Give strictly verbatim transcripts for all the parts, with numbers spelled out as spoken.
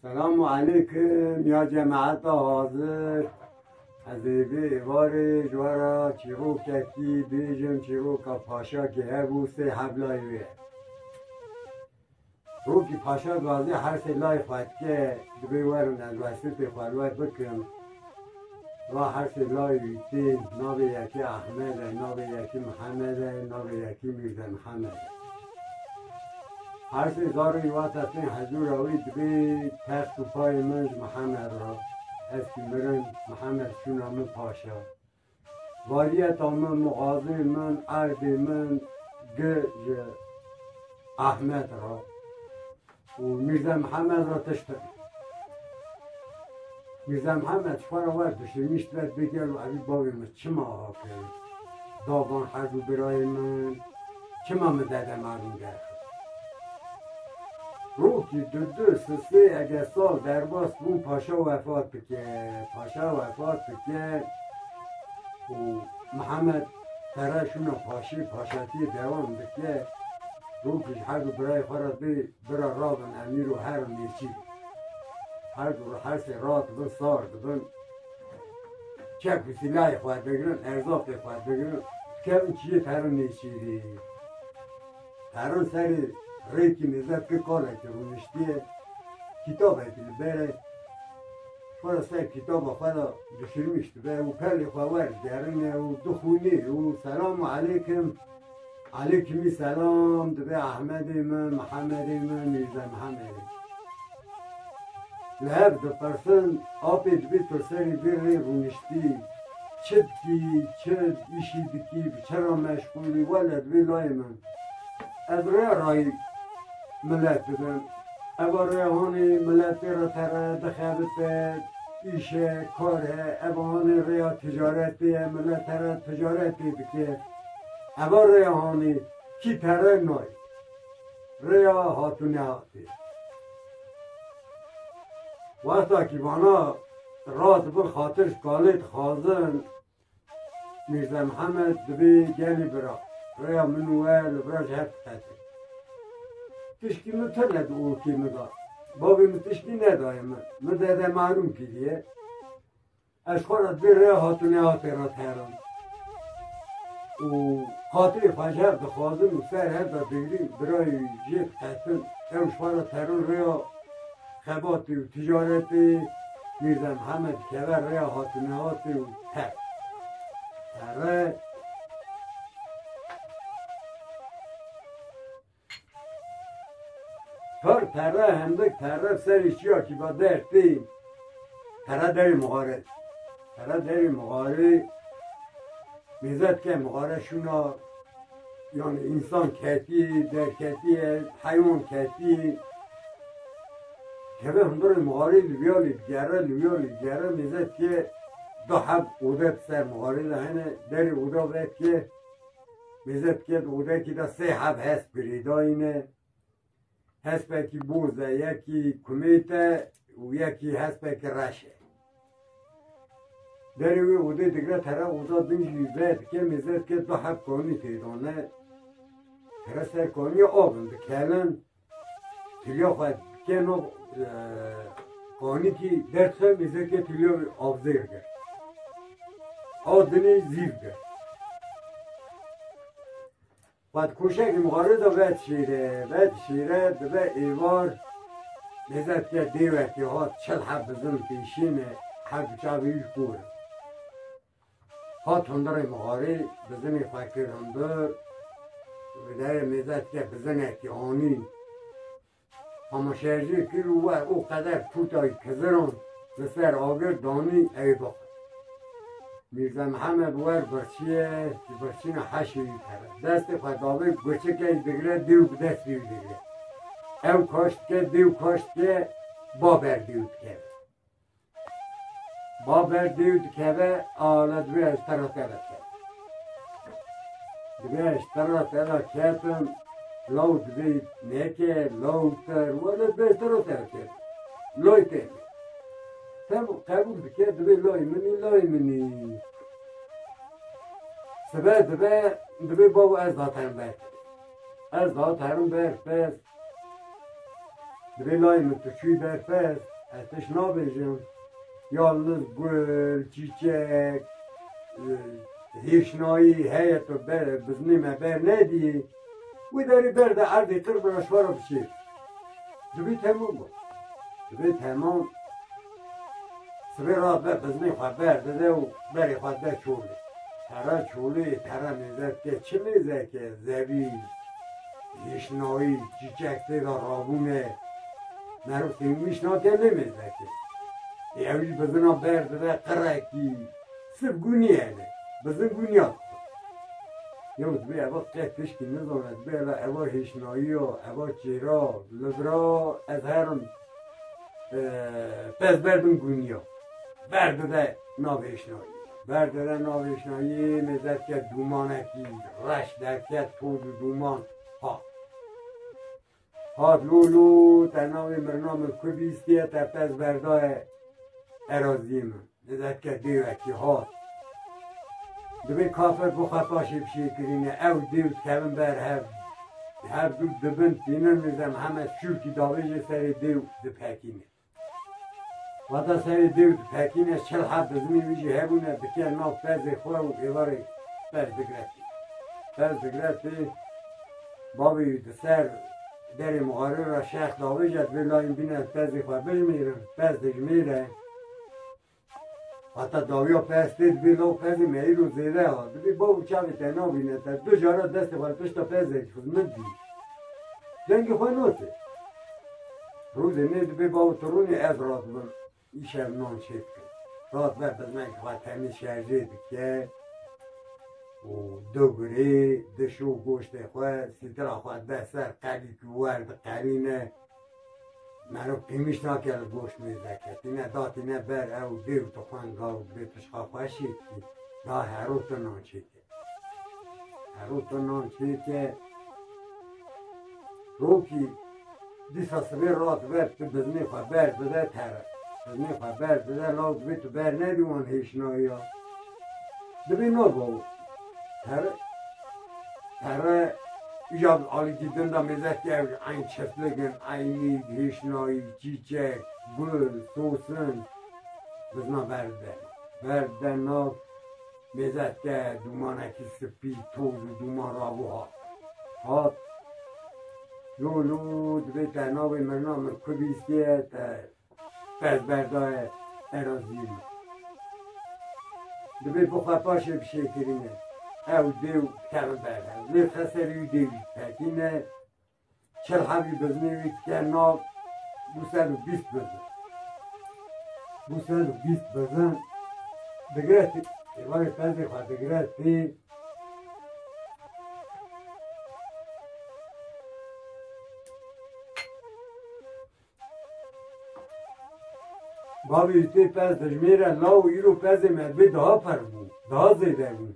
Selamu aleykum ya cemaeta hazir. Ez ê vê êvarê ji we re çîrokekî bêjim, çîroka paşakê hebû, sê heb layê wê ye. Rokî paşa gazî her sê layê xwe dike, dibê werin ez wesîtê xwe li we bikim. Va her sê layê wî tên, navê yekê Ehmed e, navê yekê Mihemed e, navê yekê Mîrze Mihemed e. Her sê zarê wî wate tên hezûra wî dibê text û payê min ji Mihemed re. Ez kî mirim, Mihemed şûna min paşa. Variyeta min, muxazê min, erdê min gi ji Ehmed re û Mîrze Mihemed re tişt in. Mîrze Mihemed ji xwe re wer dişimîşt ve dibê gelo evî bavê min çima hate? Da van herz û birayê min çima min dede merûm derxist? Rokî du du sisê ege sal derbas bûn, paşa wefat dike. Paşa wefat dike û Mihemed tere şûna paşê, paşatiyê dewam dike. Rokî ji her du birayê xwe re dê bira rabin emîr û herin nêçîrî. Her du re her sê radibin, sar dibin. Çek û sîlayê xwe digirin, erzaqê xwe digirin, dikevin çiyê terin nêçîrî. Terin serê rêkî mêze dike kalekî rûniştiye, kîtabekî li ber e. Xwe ser kîtaba xwe de dişirmîş dibe û pelê xwe werdigerine û dixwîne û selamu aleykum. Alêkimî selam, dibê Ehmedê min, Mihemedê min, Mîrze Mihemedê. Li hev dipirsin, apê dibê tu serê vê rê rûniştî, çi dikî, çi îşî dikî, bi çi re meşxûl î, wele dibê layê min. Ez rêya rayî milet dibim. Eva rêya hanê milet tê re tere dixebite, îş e, kar e, eva hanê rêya ticaretê ye, milet tere ticaretê dike. Eva rêya hanê kî tere nayê. Rêya hat û nehatê. Wexta kî vana radibin xatir ji kalê dixwazin, Mîrze Mihemed dibê gelî bira, rêya min û we li vira ji hev diqete. Tişkî min tune di olkê min de. Bavê min tişkî nedaye min. Min dede merûm kiriye. Ez xwe re dibê rêya hat û nehatê re terim. Û xatirê xwe ji hev dixwazin û ser hev de digrin, birayê wî jê diqetin. Ew ji xwe re terin rêya xebatê û ticaretê, Mîrze Mihemed dikeve rêya hat û nehatê û ter. Tere. Pir tere, hindik tere, serê çiyakî ve dertê. Tere derê mixare. Tere derê mixare. Mêze dike mixare şûna, yanî însan ketiye, derketiye, heywan ketiye. Keve hundirê mixarê li viyalê digere, li viyalê digere, mêze dike du heb ode ser mixarê de hene, derê oda vedike, mêze dike di odekî de sê heb hesp girêdayî ne. Hespekî boz e, yekî kumêt e û yekî hespekî reş e. Derê wê odê digre tere oda din jî vedike, mêze dike du heb kanî tê de ne. Tere ser kanî av in dikelin. Tiliya xwe dike nav, e, kanîkî derdixe, mêze dike tiliya avzêr kir. A dinê zîv kir. Xwe di koşekî mixarê de vedişêre, vedişêre, dibe êvar, mêze dike dêwekê hat çil heb bizin pêşî ne, her du çavê wî ji kor in. Hat hundirê mixarê, bizinê xwe kir hundir, bi derê mêze dike bizinekî anî. Hamaşerjê kir û we o qeder pûtayî kiziran li ser agir danî, ew ê bixwe. Mîrze Mihemed wer birçîye, ji birçîna heşê wî pere. Destê xwe davê guçikê digire, dêw bi destê wî digire. Ew kaş dike, dêw kaş dike, ba ber dêw dikeve. Ba ber dêw dikeve, ala dibê ez te re teve ket. Dibê ez te re teve ketim, law dibê neke, law ter, wele dibê ez te re teve ket. Lay te. Tem qebûl dike, dibê lay min î, lay min î. Sibe dibe, dibê bavo ez daterim ber. Ez daterim ber, pez. Divê layê min tu çûyî ber pez, ez tişt nabêjim. Yalniz gul, çîçek, e, hêşnayî heye tu ber, biznê me ber nedî. Wî derî berde erdê qir bira ji xwe re biçêr. Divê temam bû. Divê temam. Sibê radibe biznê xwe berdide û berê xwe dide çolê. Tere çolê, tere mêze dike. Çi mêzeke? Zevî, hêşnayî, çîçek tê de rabûne. Merov têmîş nake lê mêzeke. Ê, ew jî bizina berdide qirekî. Sif gûnî hene. Bizin gûniya dixwe. Yew dibê eva qe tişkî nizane, dibê ela eva hêşnayî ya, eva çêra, li vira ez herim, e, pez berdim gûniya. Berdide nav hêşnayî. Berdide nav hêşnayî, mêze dike dûmanekî, reş derket, toz û dûman. Ha. Hat lo lo, te navê mirina min ku bîstiye, te pez berdaye eraziyê min. Mêze dike dêwekî hat. Dibê kafir bi xwe paşê bişêkirîne, ew dêw dikevin ber hev. Hev du dibin tînin, Mîrze Mihemed şûrkî davêjê serê dêw dipekîne. Wata serê dêw dipekîne, çil heb bizinê wî jî hebûne, dike nav pezê xwe û êvarê pez digretê. Pez digretê, bavê wî di ser derê mixarê re şex davêje, divê layên bîne pezê xwe bijmêrin, pez dijmêre. Heta dawiya pez tê, dibê law pezê me îro zêde ha. Dibê baw çavê te nabîne te. Du cara destê xwe li pişta pezê xizmet dî. Dengê xwe nate. Rûdê nê dibê baw tu rûnê ez radibim. Îşev nan çêdikim. Radibe bizmekê xwe temî şerjê dike. Û dogirê, dişo goştê xwe, sîtira xwe de ser qelî ku wer diqelîne. Meriv qîmîş nake li goşt mêzeke. Tîne datîne ber ew dêw dixwend gaw dibê tu ji xwe xweşî dikî. Da hero tu nan çêke. Hero tu nan çêke. Rokî dîsa sibê radibe tu biznê xwe ber dide tere. Biznê xwe ber dide law dibê tu ber nedî wan hêşnayiya. Dibê nabaw. Tere, tere îja alîkî din de mêzekî ew eyn çiftlik in, eynî, hêşnayî, çîçek, gul, sosin, bizna berdide. Berdide nav, mêzeke dûmanekî spî, toz û dûman rabû hat. Hat, lo lo, dibê te navê mirina min ku bîstiye, te pez berdaye eraziyê min. Dibê bixwe paşê bişêkirîne. Ew dêw dikevin ber hev. Lê xeserî wî dêw jî dipekîne. Çil hebî biznê wî dike nav du sed û bîst bizin. Du sed û bîst bizin. Digretî, êvarê pezê xwe digretî. Bavê wî tê pez dijmêre, law îro pezê me dibê daha per bû, daha zêde bû.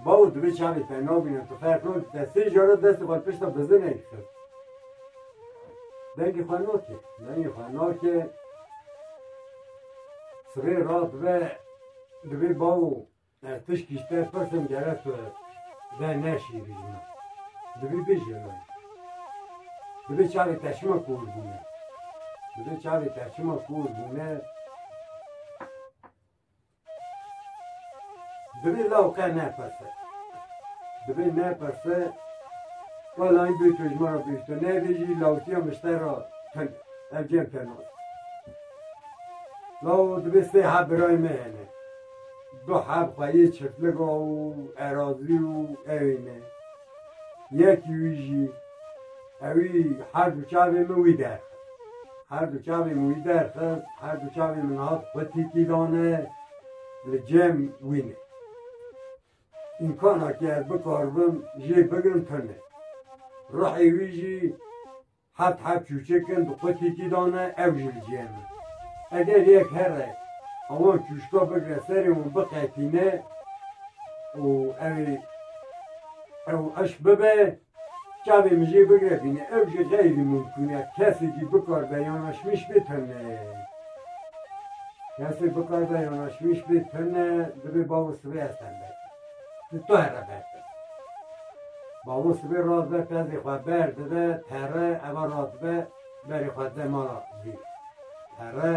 Bawo dibê çavê te nabîne, tu ferq nake, te sê cara destê xwe pişta bizinê dixist. Dengê xwe nake, dengê xwe nake. Sibê radibe, dibê bawo, ez tişkî ji te pirsim, gere tu veneşîrî ji min. Dibê bêje min. Dibê çavê te çima kor bûne? Dibê çavê te çima kor bûne? Dibê law qe nepirse. Dibê nepirse, wela bê tu ji min re bêjî, tu nebêjî, lawtiya min ji te re tune. Ev cem te nas. Law dibê sê heb birayê me hene. Du heb xweyê çiftliga û erazî û ewê ne. Yekî wî jî, ewî her du çavê min wî derxist. Her du çavê min wî derxist, her du çavê min hat xwe tîkî dane, li cem wî ne. Îmkana ki ez bikaribim jê bigrim tune. Ruhê wî jî heft heb çûçik in, bi xwe tîkî dane, ew jî li cem in. Eger yek here, ewan çûçika bigre serê wan biqetîne û ew ê, ew eşq bibe, çavê min jê bigre bîne, ew jî xeyrî mumkûn e. Kesê jî bikaribe yanaşmîş bê tune. Kesê bikaribe yanaşmîş bê tune, dibê bawo sibê ez tembel. Di tu here bertir. Bavo sibê radibe pezê xwe berdide tere, eva radibe Berê xwe de mala vî. Here